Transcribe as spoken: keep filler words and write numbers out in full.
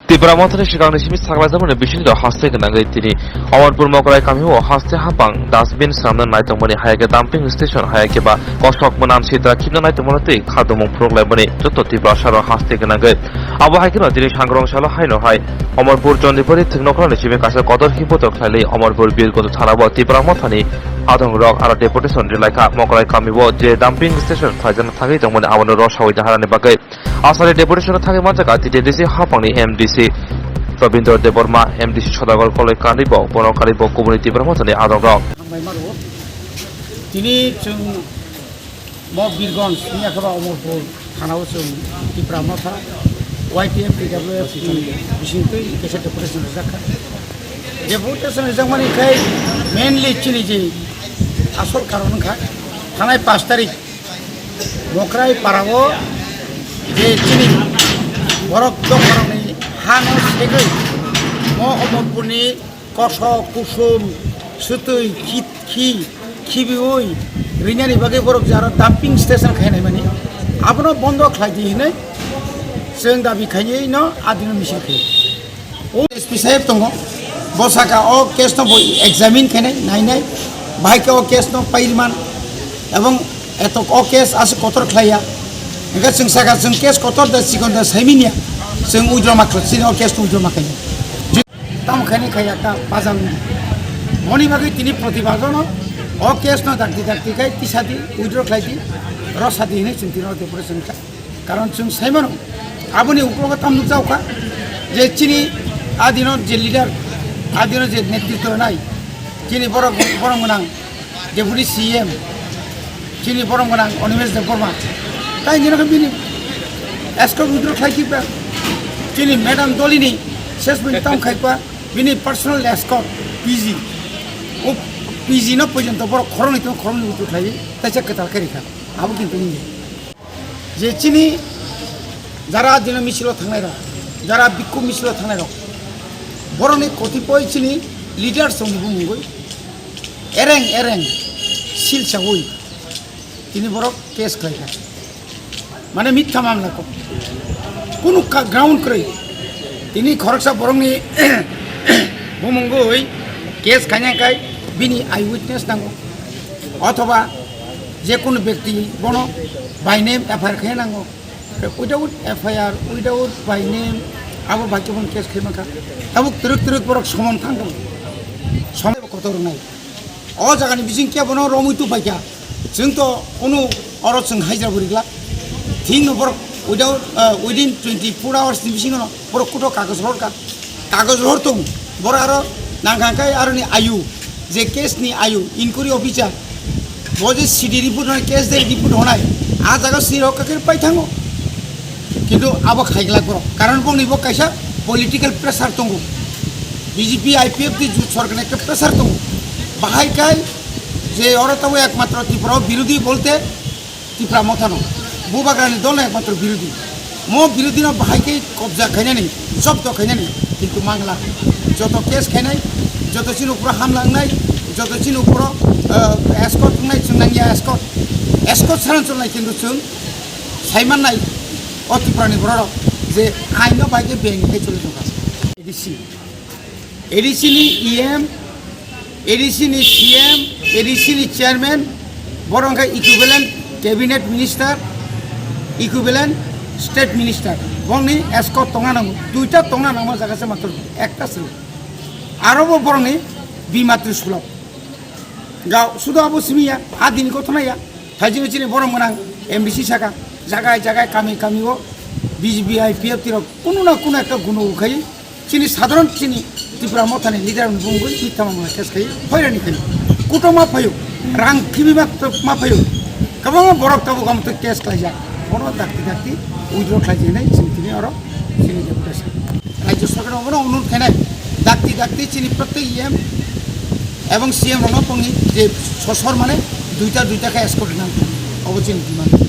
Tipra Mothani swkangni simi saklaijak mani bisingtwi haste gwnangwi tini Amarpur Mokrai kamio haste hapang dustbin swnamna nai tongmani, hayakhe dumping station, hayakhe ba kosok mwnam sitra khibna nai tongmani twi khadumung phuruk laimani joto Tiprasarok haste gwnangwi. Abo hai kheno tini sangrong salo haino hai Amarpur Chondipari thwknokhrani simi kaisa kotor hibotor khlailai Amarpur Birgonj thanao Tipra Mothani adongrok aro deputation rilaikha Mokrai kamio je dumping station khlaijak thangwi tongmani abono rw sawi da harani bagwi. Asari deputation thangwi manjakha T T D C hapangni M D C Rabindra Debbarma, M D C Sodagar Koloi kanwi bo, bono kanwi bo kubuni Tipra Mothani adongrok. Hambai maro. Tini chwng bo Birgonj, ni akhaba Omorpur, thanao chwng Tipra Motha, Y T F, T W F ni bisingtwi kaisa deputation rijakkha. Deputation rijakmani khai mainly chini je asol karon wngkha, thanai pash tarik Mokrai parao je chini borok dophani hano segwi mo Omorpurni kosok, kusum, swtwi, khi, khi, khibiwi rinani bagwi borok je aro dumping station khainai mani abono bondo khlai di hinwi chwng dabi khaiwi no adino misil khaio. O S P saheb tongo, bo saka o case no bo examine khainai, nainai, bahai khe o case no pairman, ebong eto o case aswk kotor khlaiya, hwnkhe chwng saka chwng case kotor da chikon da saimanya, chwng withdraw ma khlai, chini o case no withdraw ma khainai. Tamo khainai khai ekta bazar wngdi. Moni bagwi tini protibad no o case no dakti dakti khai tisadi withdraw khlaidi, rosadi hinwi chwng tini o deputation kha. Karon chwng sai mano, aboni uklogo tam nukjakkha je chini adino je leader, adino je netritw rwnai, chini borok, borok gwnang Deputy C M, chini borok gwnang Animesh Debbarma, tai nini khe bini escort withdraw khlai khe ba, chini Madam Dolini ses minute tam khai ba, bini personal escort P G, o P G no porjonto borok khoroknwi tong, khoroknwi withdraw khlai, taisa kwtal khe rikha, abo kintu wngya. Je chini jara dino misil o thangnai rok, jara bikku misil o thangnai rok, borokni kotipoi chini leaders rokni bumungwi ereng ereng sil chawi tini borok case khlaikha, mane mitha mamla kok, kunu ka ground kwrwi. Tini khoroksa borokni bumungwi case khaina khai bini eye witness nango, othoba je kunu bekti bono by name F I R khe nango. Without F I R, without by name, abo bai khe bono case khe mankha. Tabuk twrwk twrwk borok somon thang tongo. Somon kotor wngnai. O jagani bising khe bono romwi tupaikha. Chwng to kunu oro chwng haijra bo riglak. Thik no borok without, uh, within twenty-four hours ni bisingo no borok kuto kagoj rohorkha. Kagoj rohor tong, borok aro nangkha khe aroni ayu, je case ni ayu, inquiry officer, bo je C D report honai, case de report honai, a jaga sini rok khe pai thango. Kintu abo khaiglak borok, karon bongni bo kaisa political pressure tongo, B J P I P F T jut sorkar ni ekta pressure tongo, bahai kai je oro tabo ekmatro Tripura o birodhi bolte Tipra Mothano, Bubagrani dol no ekmatro birodhi. Mo birodhi no bahai khe kobja khainani, jobto khainani, kintu mangla. Joto case khainai, joto chini uporo hamla wngnai, joto chini uporo, eh, escort wngnai, chwng nangya escort. Escort saran cholnai kintu chwng sai mannai o Tripura ni borok rok je ain no bahai khe beng khai choli tongkha. A D C. A D C ni E M, A D C ni C M, A D C ni chairman, borok wngkha equivalent cabinet minister, equivalent state minister. Bongni escort tongna nango, duita tongna nangma jaga se matro ekta se. Aro bo borokni bima trisulok. Ga sudo abo simiya, a dini kothona ya. Thaijini chini borok gwnang M D C saka, jagai jagai kami kami o B J P I P F T rok kunu na kunu ekta guno ukhai. Chini sadharon chini Tipra Mothani leader ni bungwi mitha mamla case khai, hoirani khai. Kuto ma phayo, rang khibi ma, ma phayo. Kwbangma borok tabuk amtwi case khlaijak. Bono dakti dakti withdraw khlaijak hinwi chini tini oro chini deputation. Rajya Sarkar obono onurod khainai. Dakti dakti chini protek E M ebong C M rokno tongni je sosor mane duita duita khe escort nang. Obo chini demand.